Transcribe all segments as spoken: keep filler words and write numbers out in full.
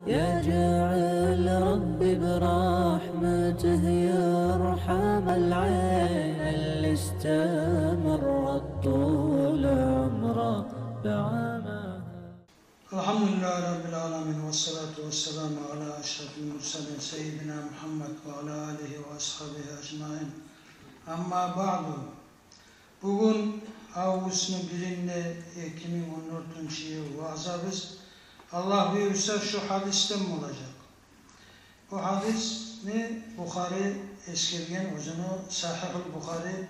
يجعل ربي برحمته يرحم العين اللي استمرت طول عمره بعماها. الحمد لله رب العالمين، والصلاة والسلام على أشرف المرسلين سيدنا محمد وعلى آله وأصحابه أجمعين. أما بعد. Бугюн августну биринде, эки минг он дёртюнчю йыл, ваъзабыз, Аллагь буюрса, шу гьадисден болажакъ. Бу гьадисни Бухари эсгерген, оьзюню Сагьигьул Бухари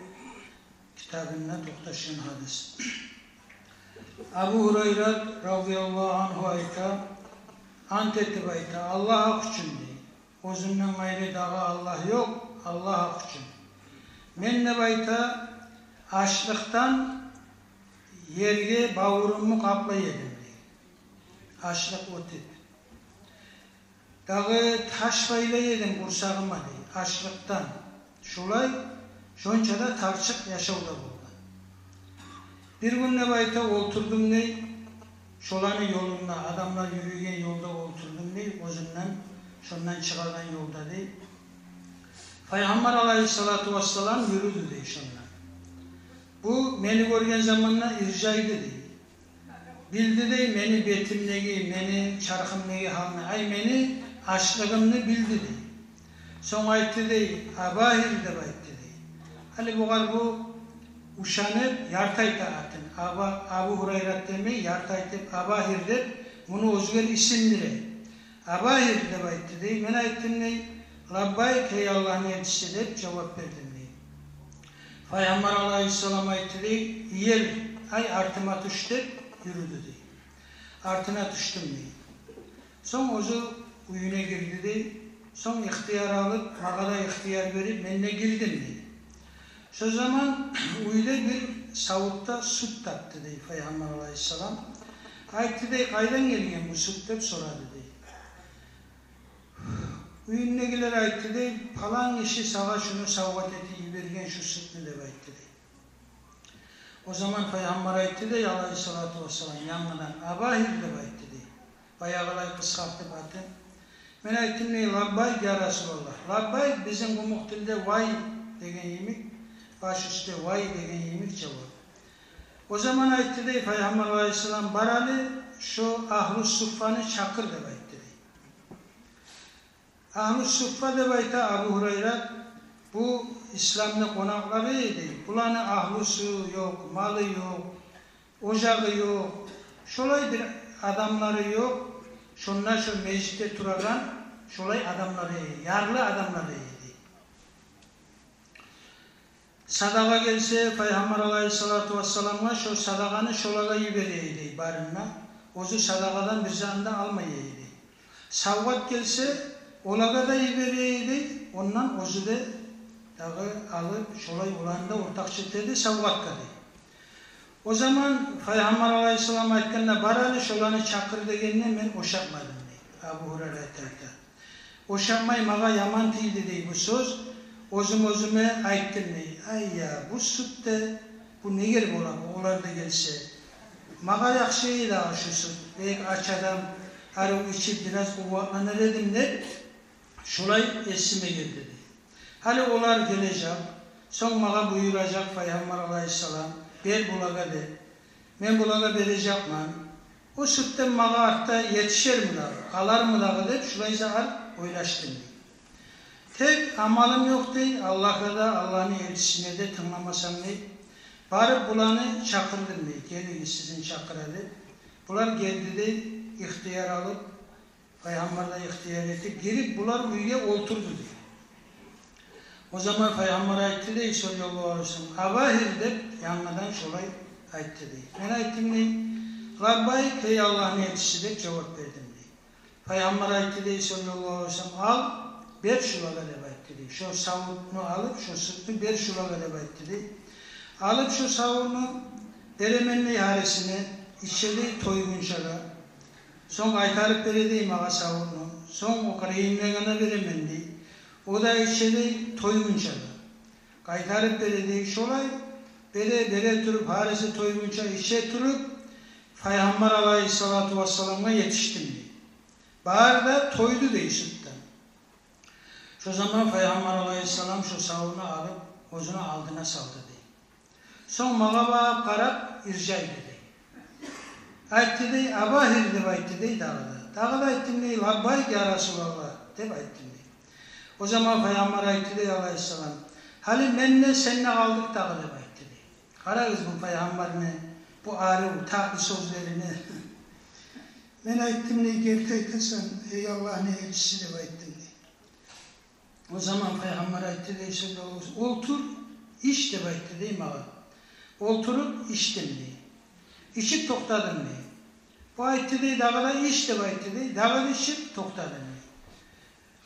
китабында токъташгъан гьадис. Абу Гьурайра радияллагьу ангьу айта, ант этип айта, Аллагь гьакъ учун, дей. Оьзюнден къайры дагъы Аллагь ёкъ, Аллагь гьакъ учун. Мен, деп айта, ачлыкъдан ерге бавурумну къаплай эдим, дей. Ачлыкъ оьтюп. Дагъы таш байлай эдим къурсагъыма, дей, ачлыкъдан. Шолай, шонча да тарчыкъ яшав да болгъан. Бир гюн, деп айта, олтурдум, дей, шоланы ёлунда, адамлар юрюйген ёлда олтурдум, дей, оьзюнден, шондан чыгъагъан ёлда, дей. Пайхаммар алайгьиссалату вассалам юрюдю, дей, шондан. Бу мени гёрген заманда иржайды, дей. Билди, дей, мени бетимдеги, мени чархымдагъы гьалны, ай, мени ачлыгъымны билди, дей. Сонг айтды, дей, Абагьир, деп айтды, дей. Гьали бугъар бу ушанып, ярты айта атын. Аба, Абу Гьурайрат демей, ярты айтып, Абагьир деп, муну оьзгер исимдире. Абагьир, деп айтды, дей. Мен айтдым, дей, лаббайк, гьей Аллагьны элчиси, деп жавап бердим, дей. Пайхаммар алайгьиссалам айтды, дей, иер, ай, артыма тюш, деп юрюдю, дей. Артына тюшдюм, дей. Сонг оьзю уьюне гирди, дей. Сонг ихтияр алып, магъа да ихтияр берип, мен де гирдим, дей. Шо заман уьйде бир савутда сют тапды, дей, Пайхаммар алайгьиссалам. Айтды, дей, къайдан гелген бу сют, деп сорады, дей. Уьюндегилер айтды, дей, палан гиши сагъа шуну савгъат этип йиберген, шу сютню, деп айтды, дей. О заман Пайхаммар айтды, дей, алайгьиссалату вассалам, янгыдан, Абагьир, деп айтды, дей. Баягъылай къысгъартып атын. Мен айтдым, дей, лаббайк, я Расулаллагь. Лаббайк бизин къумукъ тилде вай деген йимик, баш уьсте вай деген йимик жавап. О заман айтды, дей, Пайхаммар алайгьиссалам, бар гьали, шо агьлу суффаны чакъыр, деп айтды, дей. Агьлу суффа деп айта Абу Гьурайра, бу исламны къонакълары эди. Буланы агьлусу ёкъ, малы ёкъ, ожагъы ёкъ, шолай бир адамлары ёкъ. Шонда шо межитде турагъан шолай адамлары эди, ярлы адамлары эди. Садагъа гелсе, Пайхаммар алайгьиссалату вассаламгъа шо садагъаны шолагъа йибере эди барын да. Оьзю садагъадан бир затны да алмай эди. Савгъат гелсе, олагъа да йибере эди, ондан оьзю де дагъы алып, шолай оланы да ортакъчы эте эди савгъатгъа, дей. О заман Пайхаммар алайгьиссалам айтгъанда, бар гьали, шоланы чакъыр дегенде, мен ошатмадым, дей. Абу Гьурайра айта. Ошамай, магъа яман тийди, дей, бу сёз. Оьзюм оьзюме айтдым, дей, ай я, бу сют де, бу негер бола, бу олар да гелсе. Магъа яхшы эди дагъы шу сют, бек ач адам, гьари ичип бираз къувватланыр эдим деп, шолай эсиме гелди, дей. Гьали олар гележек, сонг магъа буюражакъ Пайхаммар алайгьиссалам, бер булагъа деп. Мен булагъа бережекмен. О сютден магъа артда етишерми дагъы, къалармы дагъы деп, шулай загьар ойлашдым, дей. Тек амалым ёкъ, дей, Аллагьгъа да, Аллагьны элчисине де тынгламасам, дей. Барып буланы чакъырдым, дей, гелигиз, сизин чакъыра деп. Булар гелди, дей, ихтияр алып, Пайхаммар да ихтияр этип, гирип, булар уьйге олтурду, дей. О заман Пайхаммар айтды, дей, саллаллагьу алайгьи ва саллам, Абагьир деп янгыдан шолай айтды, дей. Мен айтдым, дей, лаббайк, гьей Аллагьны элчиси, деп жавап бердим, дей. Пайхаммар айтды, дей, саллаллагьу алайгьи ва саллам, ал, бер шулагъа деп айтды, дей. Шо савутну алып, шо сютню бер шулагъа деп айтды, дей. Алып шо савутну беремен, дей, гьарисине, иче, дей, тойгъунчагъа. Сонг къайтарып бере, дей, магъа савутну. Сонг о къырыйындагъына беремен, дей. О да иче, дей, тойгъунчагъа. Къайтарып бере, дей, шолай бере, бере туруп, гьариси тойгъунча иче туруп, Пайхаммар алайгьиссалату вассаламгъа етишдим, дей. Бары да тойду дей сютден. Шо заман Пайхаммар алайгьиссалам шо савунну алып, оьзюню алдына салды дей. Сонг магъа багъып къарап, иржайды дей. Айтды дей: «Абагьир», — деп айтды дей дагъы да. Дагъы да айтдым дей: «Лаббайк, я Расулаллагь», — деп айтдым дей. О заман Пайхаммар айтды дей алайгьиссалам: «Гьали мен де, сен де къалдыкъ дагъы», — деп айтды дей. Къарагъыз бу Пайхаммарны бу арив, татли сёзлерине. Мен айтдым дей: «Герти айтасан, эй Аллагьны элчиси», — деп айтдым дей. О заман Пайхаммар айтды дей: «Сёз болур, олтур, ич», — деп айтды дей магъа. Олтуруп ичдим дей. Ичип токътадым дей. Бу айтды дей, дагъы да: «Ич», — деп айтды дей, дагъы да ичип токътадым дей.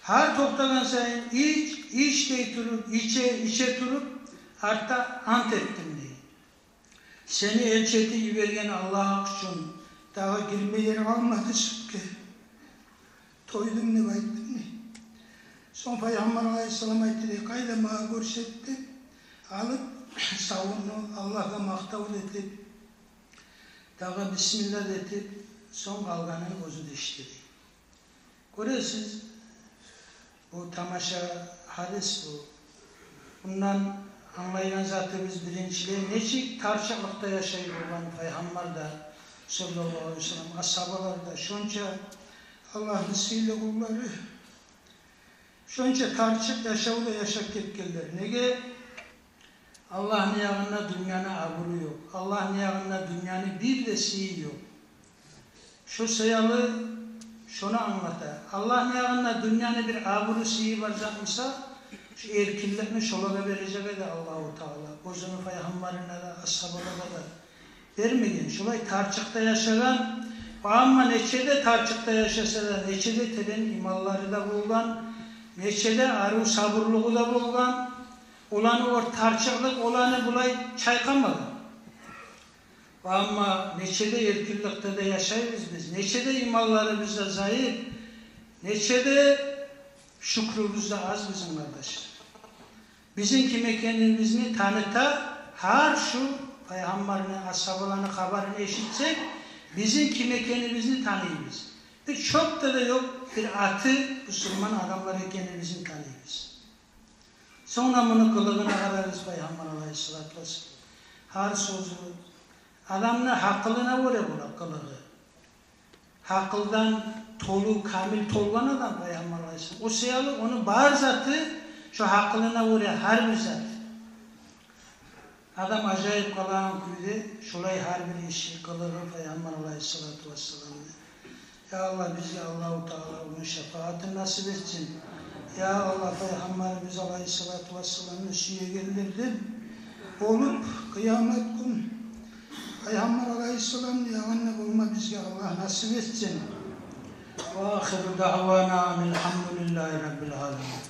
Гьар токътагъан сайын: «Ич, ич», — дей туруп, иче, иче туруп, артда ант этдим дей: «Сени элчи этип йиберген Аллагь гьакъ учун, дагъы гирме ер къалмады сютге. Тойдум», — деп айтдым дей. Сонг Пайхаммар алайгьиссалам айтды дей: «Къайда, магъа гёрсет», — деп, алып савунну, Аллагьгъа макътав этип, дагъы бисмилла этип, сонг къалгъанын оьзю де ичди дей. Гёресиз, бу тамаша гьадис бу. Бундан англайгъан затыбыз, биринчилей, нечик тарчыкълыкъда яшай болгъан Пайхаммар да, саллаллагьу алайгьи ва саллам, асгьабалар да, шонча Аллагьны сыйлы къуллары, шонча тарчыкъ яшавда яшап гетгенлер. Неге? Аллагьны ягъында дюньяны абуру ёкъ. Аллагьны ягъында дюньяны бир де сыйы ёкъ. Шо саялы шону англата. Аллагьны ягъында дюньяны бир абуру, сыйы бар зат буса, шо эркинликни шолагъа бережек эди Аллагьу Таала. Оьзюню Пайхаммарына да, асгьабалагъа да бермеген. Шолай тарчыкъда яшагъан. Амма нече де тарчыкъда яшаса да, нече де терен иманлары да болгъан, нече де арив сабурлугъу да болгъан, оланы о тарчыкълыкъ оланы булай чайкъамагъан. Амма нече де эркинликде де яшайбыз биз, нече де иманларыбыз да зайып, нече де шюкюрюбюз де аз бизин, къардашлар. Бизин ким экенибизни таныта, гьар шу Пайхаммарны, асгьабаланы хабарын эшитсек, бизин ким экенибизни таныйбыз. Бир чёп де, де ёкъ, бир аты бусурман адамлар экенибизни таныйбыз. Сонг да муну къылыгъына къарагъыз, Пайхаммар алайгьиссалату вассалам. Гьар сёзю, адамны гьакъылына гёре бола къылыгъы. Гьакъылдан толу, камил толгъан адам Пайхаммар алайгьиссалам. О саялы ону бар заты шо гьакъылына гёре, гьар бир заты. Адам ажайып къалагъан кюйде шолай гьар бир иши, къылыгъы Пайхаммар алайгьиссалату вассаламны. Я Аллагь, бизге Аллагьу Таала ону шапаатын насип этсин. Я Аллагь, Пайхаммарыбыз алайгьиссалату вассаламны сюегенлерден болуп, къыямат гюн Пайхаммар алайгьиссаламны ягъында болма бизге Аллагь насип этсин. Ва ахиру даъвана анил гьамдулиллагьи раббил аламин.